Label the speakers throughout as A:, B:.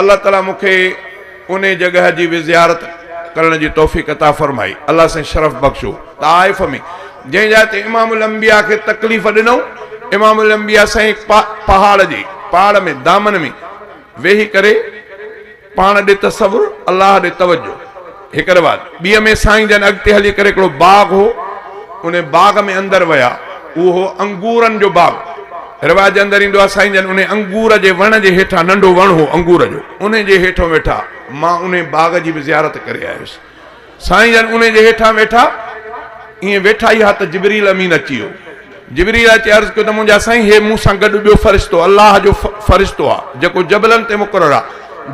A: الله تعالي مون کي انهي جڳهه جي به زيارت ڪرڻ جي توفيق عطا فرمائي. الله سائين شرف بخشو. طائف ۾ جنهن جاء تي امام الانبياء کي تڪليف ڏنئون، امام الانبياء سائين پهاڙ جي پاڙ ۾ دامن ۾ ويهي ڪري پاڻ ڏي تصور، الله ڏي توجه. هڪ روايت ٻيء ۾ سائين جن اڳتي هلي ڪري هڪڙو باغ هو، ان باغ ۾ اندر ويا، اهو هو انگورن جو باغ. روايت جي اندر ايندو آهي سائين جن انهي انگور جي وڻ جي هيٺان ننڍو وڻ هو انگور جو، انهي جي هيٺون ويٺا، مان انهي باغ جي به زيارت ڪري آيس. سائين جن انهي جي هيٺان ويٺا، ائين ويٺا ئي ها ته جبريل امين اچي ويو. جبريل اچي عرض ڪيو ته منهنجا سائين هي مون سان گڏ ٻيو فرشتو الله جو فرشتو آ، جيڪو جبلن تي مقرر آ،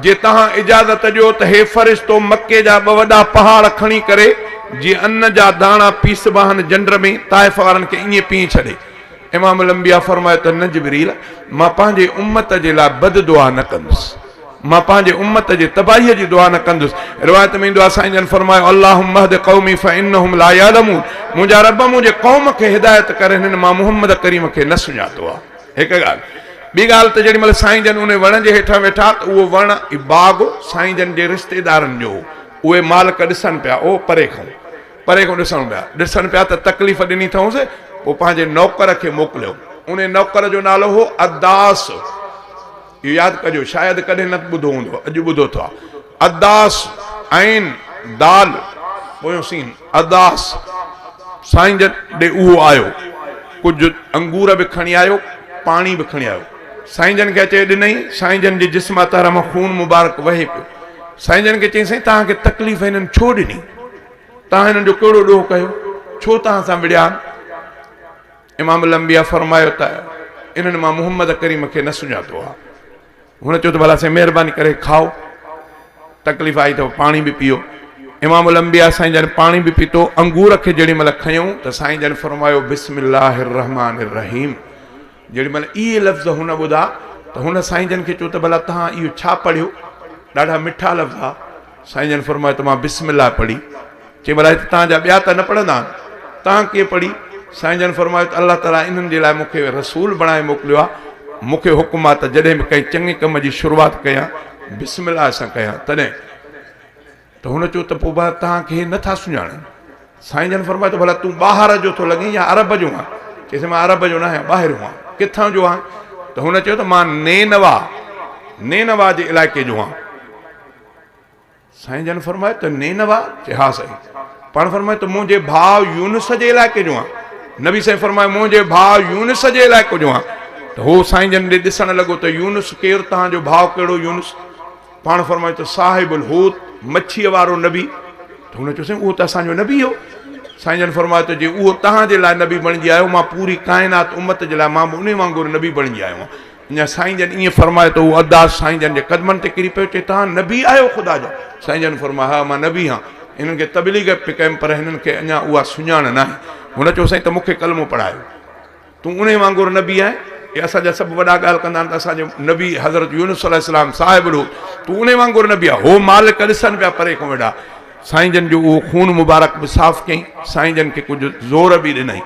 A: جي توهان اجازت ڏيو ته هي فرشتو مڪي جا ٻه وڏا پهاڙ کڻي ڪري جيئن ان جا داڻا پيسبا آهن جنڊ ۾ طائف وارن کي ائين پيهي ڇڏي. امام الانبياء فرمايو ته نه جبريل مان پنهنجي امت جي لاء بد دعا نه ڪندس. مان پنهنجي امت جي تباهيء جي دعا نه ڪندس. روايت ۾ ايندو آهي سائين جن فرمايو اللهم اهد قومي فانهم لا يعلمون منهنجا رب منهنجي قوم کي هدايت ڪر هنن مان محمد ڪريم کي نه سڃاتو آهي. هڪ ڳالهه. ٻي ڳالهه ته جيڏي مهل سائين جن انهي وڻ جي هيٺان ويٺا ته اهو وڻ باغ سائين جن جي رشتيدارن جو هو. اهي مالڪ ڏسن پيا او پري کان پري کان ڏسڻ پيا ڏسن پيا ته تڪليف ڏني اٿئونس پوء پنهنجي نوڪر کي موڪليو. انهي نوڪر جو نالو هو عداس. اهو ياد ڪجو، شايد ڪڏهن نه ٻڌو هوندو، اڄ ٻڌو اٿو. عداس، عين، دال، پويون سين، عداس، سائين جن ڏي اهو آيو، ڪجهه انگور به کڻي آيو، پاڻي به کڻي آيو. سائين جن کي اچي ڏنائين، سائين جن جي جسم اطهر مان خون مبارڪ وهي پيو. سائين جن کي چيائين، سائين توهان کي تڪليف هنن ڇو ڏني؟ توهان هنن جو ڪهڙو ڏوهه ڪيو؟ ڇو توهان سان وڙهيا آهن؟ امام الانبياء فرمايو ته انهن مان محمد ڪريم کي نه سڃاتو آ. هن چيو ته ڀلا سائين مهرباني ڪري کائو، تڪليف آئي ته پاڻي به پيئو. امام الانبياء سائين جن پاڻي به پيتو، انگور کي جهڙي مهل کنيو ته سائين جن فرمايو بسم الله الرحمٰن الرحيم. جهڙي مهل اهي لفظ هن ٻڌا ته هن سائين جن کي چيو ته ڀلا توهان اهو ڇا پڙهيو، ڏاڍا مٺا لفظ آ. سائين جن فرمايو ته مان بسم الله پڙهي. چي ڀلا هت توهان جا ٻيا ته نه پڙهندا آهن، توهان ڪيئن پڙهي؟ سائين جن فرمايو ته الله تعاليٰ انهن جي لاء مون کي رسول بڻائي موڪليو آهي، مون کي حڪم آهي ته جڏهن به ڪنهن چڱي ڪم جي شروعات ڪيان، بسم الله سان ڪيان. تڏهن ته هن چيو ته پوء ڀلا توهان کي هي نه ٿا سڃاڻن؟ سائين جن فرمايو ته ڀلا تون ٻاهر جو ٿو لڳين يا عرب جو آهين؟ چيس مان عرب جو نه آهيان، ٻاهريون آهيان. ڪٿان جو آهين؟ ته هن چيو ته مان نينوا، نينوا جي علائقي جو آهيان. سائين جن فرمايو ته نينوا؟ چي ها سائين. پاڻ فرمايو ته منهنجي ڀاء يونس جي علائقي جو آهيان. نبي سائين فرمايو منهنجي ڀاء يونس جي علائقي جو آهيان. ته هو سائين جن ڏي ڏسڻ لڳو ته يونس ڪير، توهان جو ڀاء ڪهڙو يونس؟ پاڻ فرمايو ته صاحب الحوت، مڇيء وارو نبي. ته هن چيو سائين اهو ته اسان جو نبي هو. سائين جن فرمايو ته جي اهو توهان جي لاء نبي بڻجي آيو، مان پوري ڪائنات امت جي لاء مان به انهي وانگر نبي بڻجي آيو آهيان. اڃا سائين جن ائين فرمايو ته هو عداس سائين جن جي قدمن تي ڪري پيو، چي توهان نبي آهيو خدا جا؟ سائين جن فرمايو ها مان نبي هان، هنن کي تبليغ پئي ڪيم پر هنن کي اڃا اها سڃاڻ ناهي. هن چيو سائين ته مون کي ڪلمو پڙهايو، تون انهي وانگر نبي آهين؟ اي اسان جا سڀ وڏا ڳالهه ڪندا آهن ته اسان جو نبي حضرت يونس عليه السلام صاحب الحوت، تون انهي وانگر نبي آهين؟ هو مالڪ ڏسن پيا پري کان ويٺا. سائين جن جو اهو خون مبارڪ به صاف ڪيائين، سائين جن کي ڪجهه زور به ڏنائين.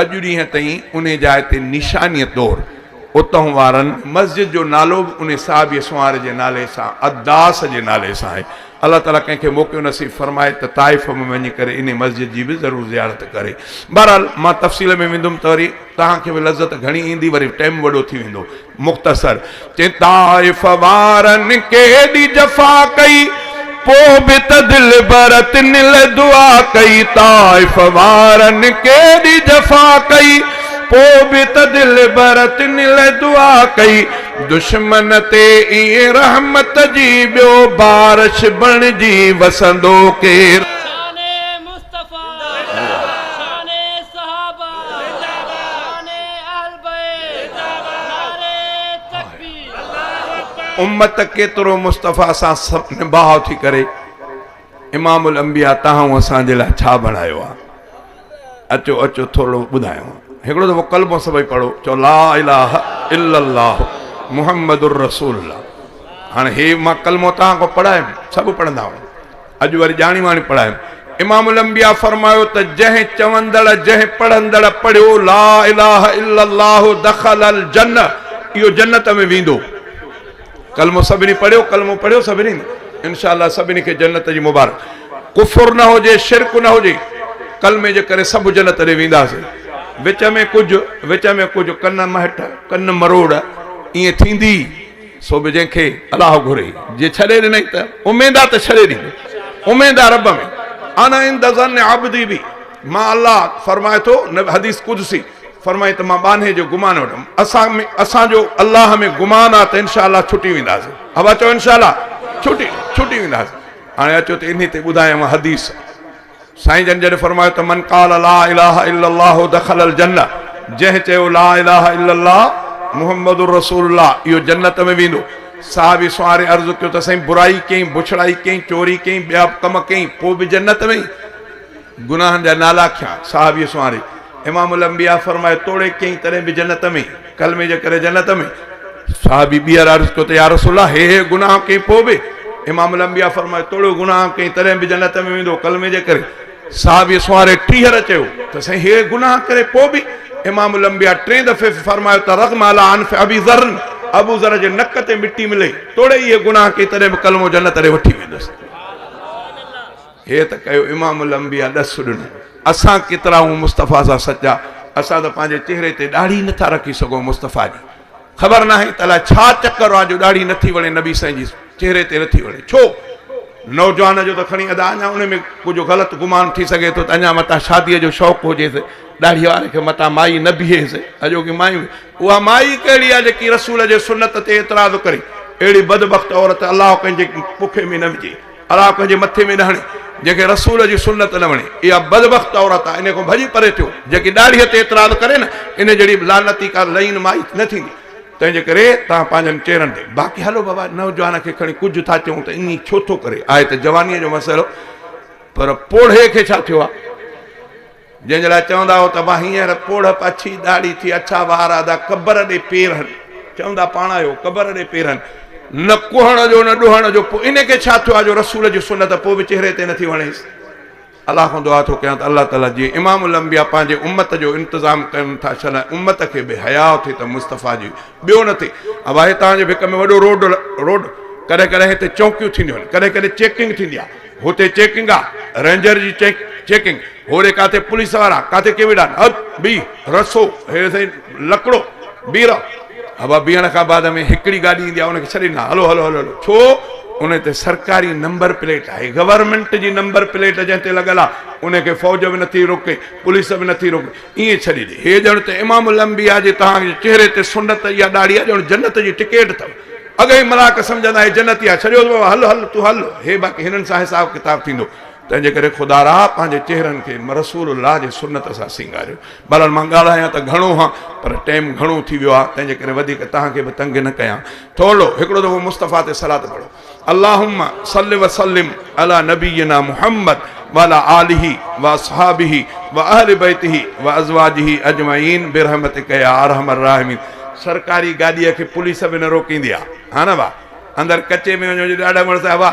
A: اڄ ڏينهن تائين انهي جاء تي نشانيء طور اتهون وارن مسجد جو نالو به انهي صحابي سنوار جي نالي سان عداس جي نالي سان آهي. الله تعاليٰ ڪنهن کي موقعو نصيب فرمائي ته طائف ۾ وڃي ڪري انهي مسجد جي به ضرور زيارت ڪري. بهرحال مان تفصيل ۾ ويندم ته وري توهان کي به لذت گهڻي ايندي وري ٽيم وڏو ٿي ويندو. مختصر چي طائف وارن ڪيڏي جفا ڪئي پو به ته دلبر تن لئه دعا ڪئي طائف وارن ڪيڏي جفا ڪئي پو به ته دلبر تن لئه دعا ڪئي دشمن تي ائين رحمت جي ٻيو بارش بڻجي وسندو ڪير.
B: شان مصطفيٰ شان صحابه شان اهل بيت نعري تڪبير.
A: امت ڪيترو مصطفيٰ سان نباهه ٿي ڪري، امام الانبياء تهان اسان جي لاء ڇا بڻايو آ؟ اچو اچو ٿورڙو ٻڌايان. هڪڙو دفعو ڪلمو سڀئي پڙهو، چئو لا اله الا الله محمد الرسول الله. هاڻي هي مان ڪلمو تهان کان پڙهايم، سڀ پڙهندا هئا، اڄ وري ڄاڻي واڻي پڙهايم. امام الانبياء فرمايو ته جنهن چوندڙ، جنهن پڙهندڙ پڙهيو لا اله الا الله دخل الجنه، اهو جنت ۾ ويندو. ڪلمو سڀني پڙهيو ڪلمو پڙهيو سڀني انشاء الله سڀني کي جنت جي مبارڪ ڪفر نه هجي شرڪ نه هجي ڪلمي جي ڪري سڀ جنت ڏي وينداسين وچ ۾ ڪجهه وچ ۾ ڪجهه ڪن مهٽ ڪن مروڙ ائين ٿيندي سو به جنهن کي الله گهري جي ڇڏي ڏنئي ته اميد آ ته ڇڏي ڏيندو اميد آ رب ۾ انا عند ظن عبدي بي مان الله فرمائي ٿو حديث قدسي فرمائي ته مان ٻانهي جو گمان وٽ اسان ۾ اسان جو الله ۾ گمان آ ته انشاء الله ڇٽي وينداسين هوا چئو انشاء الله ڇٽي ڇٽي وينداسين هاڻي اچو ته انهي تي ٻڌايان حديث سائين جن جڏهن فرمايو ته من قال لا اله الا الله دخل الجنه جنهن چيو لا اله الا الله محمد رسول الله اهو جنت ۾ ويندو. صحابي سنواري عرض ڪيو ته سائين برائي ڪيائين، بڇڙائي ڪيائين، چوري ڪيائين، ٻيا به ڪم ڪيائين پوء به جنت ۾؟ گناهن جا نالا کنيا صحابي سنواري. امام الانبياء فرمايو توڙي ڪيائين تڏهن به جنت ۾، ڪلمي جي ڪري جنت ۾. صحابي ٻيهر عرض ڪيو ته يا رسول الله هي هي گناهه ڪيائين پوء به؟ امام الانبياء فرمايو توڙي گناهه ڪيائين تڏهن به جنت ۾ ويندو ڪلمي جي ڪري. صحابي سنواري ٽيهر چيو ته سائين هي گناهه ڪري پوء به؟ امام الانبياء ٽئين دفعي فرمايو ته رغم علي انف ابي ذر ابو ذر جي نڪ تي مٽي ملي توڙي اهي گناهه ڪيائين تڏهن به ڪلمو جنت ڏي وٺي ويندس. هي ته ڪيو امام الانبياء ڏس ڏنو. اسان ڪيترا آهيون مصطفيٰ سان سچا، اسان ته پنهنجي چهري تي ڏاڙهي نٿا رکي سگهون مصطفيٰ جي خبر ناهي ته الائي ڇا چڪر آهي جو ڏاڙهي نٿي وڻي نبي سائين جي چهري تي نٿي وڻي ڇو؟ نوجوان جو ته کڻي ادا اڃا ان ۾ ڪجهه غلط گمان ٿي سگهي ٿو ته اڃا متان شاديء جو شوق هجيس ڏاڙهي واري کي متان مائي نه بيهيس اڄوڪي مايون اها مائي ڪهڙي آهي جيڪي رسول جي سنت تي اعتراض ڪري اهڙي بدبخت عورت الله ڪنهن جي پکي ۾ نه وجهي الله ڪنهن جي مٿي ۾ نه هڻي، جنهن کي رسول جي سنت نه وڻي. اها بدبخت عورت آهي، انهيء کان ڀڄي پري ٿيو. جيڪي ڏاڙهيء تي اعتراض ڪري نه، ان جهڙي به لعنتي ڪا لعين مائي نه ٿيندي. تنهن جي ڪري توهان پنهنجن چهرن تي. باقي هلو بابا، نوجوان کي کڻي ڪجهه ٿا چئون ته ائين ڇو ٿو ڪري؟ آهي ته جوانيء جو مسئلو، پر پوڙهي کي ڇا ٿيو آهي؟ جنهن جي لاء چوندا هئو ته ابا هينئر پوڙهپ اڇي ڏاڙهي ٿي اڇا وار ادا قبر ڏي پير هن چوندا پاڻ آهيو قبر ڏي پير هن نه ڪهڻ جو نه ڏوهڻ جو پوء ان کي ڇا ٿيو آهي جو رسول جي سنت پوء به چهري تي نٿي وڻيس الله کان دعا ٿو ڪيان ته الله تعالي جي امام الانبياء پنهنجي امت جو انتظام ڪن ٿا شل امت کي به حياء ٿئي ته مصطفيٰ جي ٻيو نه ٿئي ابا هي توهان جي ڀڪ ۾ وڏو روڊ روڊ ڪڏهن ڪڏهن هتي چونڪيون ٿينديون آهن ڪڏهن ڪڏهن چيڪنگ ٿيندي آهي هتي چيڪنگ آ رينجر جي چيڪنگ هوري ڪاٿي پوليس وارا ڪاٿي ڪيويڙا هت بي رسو هي سائين لڪڙو بير ابا بيهڻ کان بعد ۾ هڪڙي گاڏي ايندي آ ان کي ڇڏيندا هلو هلو هلو هلو ڇو ان تي سرڪاري نمبر پليٽ آهي گورنمينٽ جي نمبر پليٽ جنهن تي لڳل آ ان کي فوج به نٿي روڪي پوليس به نٿي روڪي ائين ڇڏي ڏي هي ڄڻ ته امام الانبياء جي توهان جي چهري تي سنت اها ڏاڙهي آ ڄڻ جنت جي ٽڪيٽ اٿو اڳي ئي ملائڪ سمجهندا هي جنتي آهي ڇڏيوس بابا هل هل تون هل هي باقي هنن سان حساب ڪتاب ٿيندو تنهن جي ڪري خدا را پنهنجي چهرن کي رسول الله جي سنت سان سينگاريو بهرحال مان ڳالهايان ته گهڻو هان پر ٽيم گهڻو ٿي ويو آهي تنهن جي ڪري وڌيڪ توهان کي به تنگ نه ڪيان ٿورڙو هڪڙو دفعو مصطفيٰ تي صلات پڙهو اللهم صل وسلم علي نبينا محمد وعلي آله واصحابه واهل بيته وازواجه اجمعين برحمتک يا ارحم الراحمين سرڪاري گاڏيء کي پوليس به نه روڪيندي آ ها نه ڀا اندر ڪچي ۾ وڃو جي ڏاڍا مڙس ابا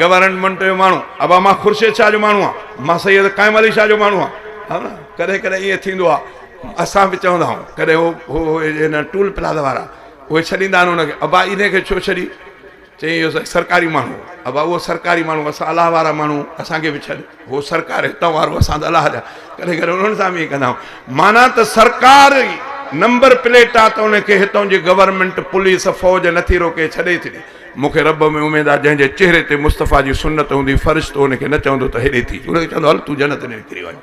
A: گورنمينٽ جو ماڻهو ابا مان خورشيد شاهه جو ماڻهو آ مان سيد قائم علي شاهه جو ماڻهو آ ها نه ڪڏهن ڪڏهن ائين ٿيندو آ اسان به چوندا آهيون ڪڏهن هو هن ٽول پلازا وارا اهي ڇڏيندا آهن ان کي ابا ان کي ڇو ڇڏي چيائين اهو سائين سرڪاري ماڻهو هو. ابا اهو سرڪاري ماڻهو اسان الله وارا ماڻهو اسان کي به ڇڏ. هو سرڪار هتان وارو اسان ته الله جا. ڪڏهن ڪڏهن انهن سان به ائين ڪندا آهيون. معنيٰ ته سرڪار نمبر پليٽ آ ته ان کي هتان جي گورنمينٽ، پوليس، فوج نٿي روڪي ڇڏي ٿي ڏي. مون کي رب ۾ اميد آ جنهن جي چهري تي مصطفيٰ جي سنت هوندي فرشتو ان کي نه چوندو ته هيڏي ٿي. ان کي چوندو هل تون جنت ۾ نڪري وڃ.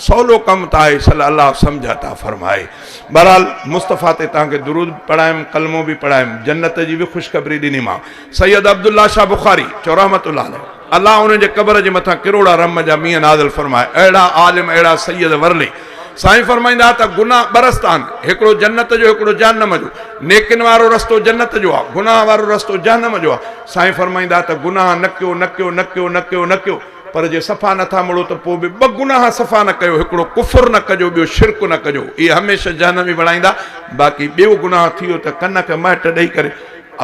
A: سولو ڪم ته آهي شل الله سمجهه عطا فرمائي. بهرحال مصطفيٰ تي توهان کي درود به پڙهايم ڪلمو به پڙهايم جنت جي به خوشخبري ڏني مان. سيد عبدالله شاهه بخاري چئو رحمة الله عليه الله انهن جي قبر جي مٿان ڪروڙا رحم جا مينهن نازل فرمائي اهڙا عالم اهڙا سيد ورلي سائين فرمائيندا ته گناهه ٻه رستا آهن هڪڙو جنت جو هڪڙو جهنم جو نيڪين وارو رستو جنت جو آهي گناهه وارو رستو جهنم جو آهي سائين فرمائيندا ته گناهه نه ڪيو نه ڪيو نه ڪيو نه ڪيو نه ڪيو پر جي صفا نه ٿا مڙو ته پوء به ٻه گناهه صفا نه ڪيو، هڪڙو ڪفر نه ڪجو، ٻيو شرڪ نه ڪجو، اهي هميشه جهنمي بڻائيندا، باقي ٻيو گناهه ٿي ويو ته ڪنڪ مهٽ ڏئي ڪري،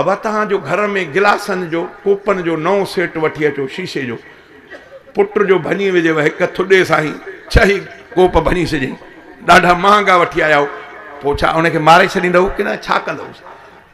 A: ابا توهان جو گهر ۾ گلاسن جو، ڪوپن جو نئون سيٽ وٺي اچو، شيشي جو، پٽ جو ڀڃي وجهيو، هڪ ٿڏي سان ئي ڇهه ئي ڪوپ ڀڃي ڇڏيائين، ڏاڍا مهانگا وٺي آيا آهيو، پوء ڇا ان کي ماري ڇڏيندؤ ڪي نه ڇا ڪندؤ؟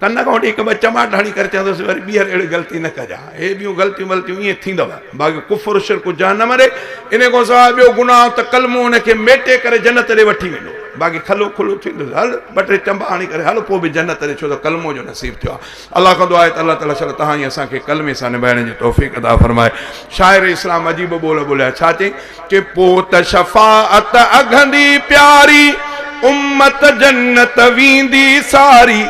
A: ڪن کان وٺي هڪ ٻه چماٽ هڻي ڪري چوندس وري ٻيهر اهڙي غلطي نه ڪجان. هي ٻيون غلطيون ولطيون ائين ٿيندو. باقي ڪفر شرڪ جهنم ڏي، ان کان سواء ٻيو گناهه ته ڪلمو ان کي ميٽي ڪري جنت ڏي وٺي ويندو. باقي کلو کلو ٿيندس هل ٻه ٽي چنبا هڻي ڪري هل پوء به جنت ڏي ڇو ته ڪلمو جو نصيب ٿيو آهي. الله کان دعا آهي ته الله تعالي شل توهان ۽ اسان کي ڪلمي سان نڀائڻ جي توفيق عطا فرمائي. شاعر اسلام عجيب ٻول ٻوليا ڇا چئي؟ چي پوء ته شفاعت اگهندي پياري، امت جنت ويندي ساري.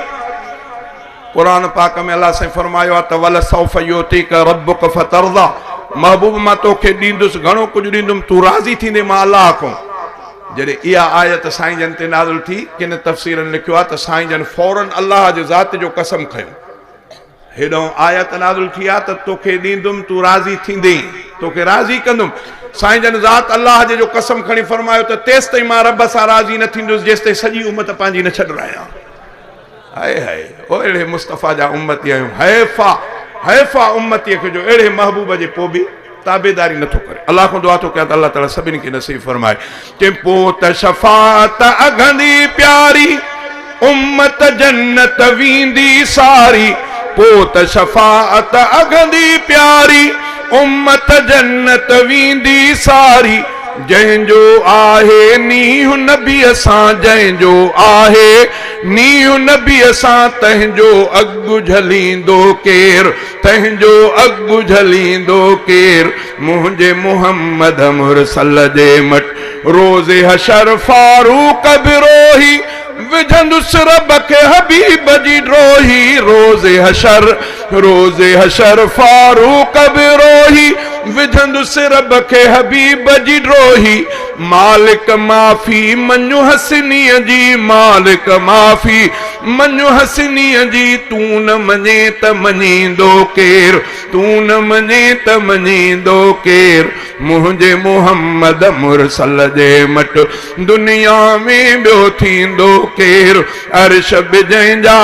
A: قرآن پاڪ ۾ الله سائين فرمايو آهي ته ولسوف يعطيک ربک فترضي محبوب مان توکي ڏيندس گهڻو ڪجهه ڏيندم تون راضي ٿيندين مان الله کان. جڏهن اها آيت سائين جن تي نازل ٿي ڪن تفسيرن لکيو آهي ته سائين جن فورن الله جي ذات جو قسم کنيو. هيڏانهن آيت نازل ٿي آ ته توکي ڏيندم تون راضي ٿيندين، توکي راضي ڪندم. سائين جن ذات الله جي جو قسم کڻي فرمايو ته تيستائين مان رب سان راضي نه ٿيندس جيستائين سڄي امت پنهنجي نه ڇڏرايان. هاء هاء او اهڙي مصطفيٰ جا امتي آهيون حيف آ حيف آ امتي کي جو اهڙي محبوب جي پوء به تابعداري نٿو ڪري. الله کان دعا ٿو ڪيان ته الله تعالي سڀني کي نصيب فرمائي. چي پوء ته شفاعت اگهندي پياري، امت جنت ويندي ساري. پوء ته شفاعت اگهندي پياري، امت جنت ويندي ساري. جنهن جو آهي نينهن نبيء سان، جنهن جو آهي نينهن نبيء سان، تنهن جو اڳ جهليندو ڪير؟ تنهن جو اڳ جهليندو ڪير؟ منهنجي محمد مرسل جي مٽ روز حشر فاروق به روهي وجهندس رب کي حبيب جي ڊوهي روز حشر روز حشر فاروق به روهي وجهندس رب کي حبيب جي ڊوهي مالڪ معافي مڃ حسنيء جي مالڪ معافي مڃ حسنيء جي تون نه مڃين ته مڃيندو ڪير تون نه مڃين ته مڃيندو ڪير منهنجي محمد مرسل جي مٽ دنيا ۾ ٻيو ٿيندو ڪير عرش به جنهن جا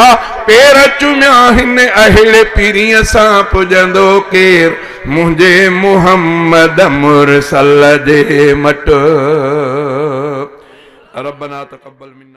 A: پير چميا هن اهڙي پرينء سان پڄندو ڪير منهنجي محمد مرسل جي مٽ ربنا تقبل منا.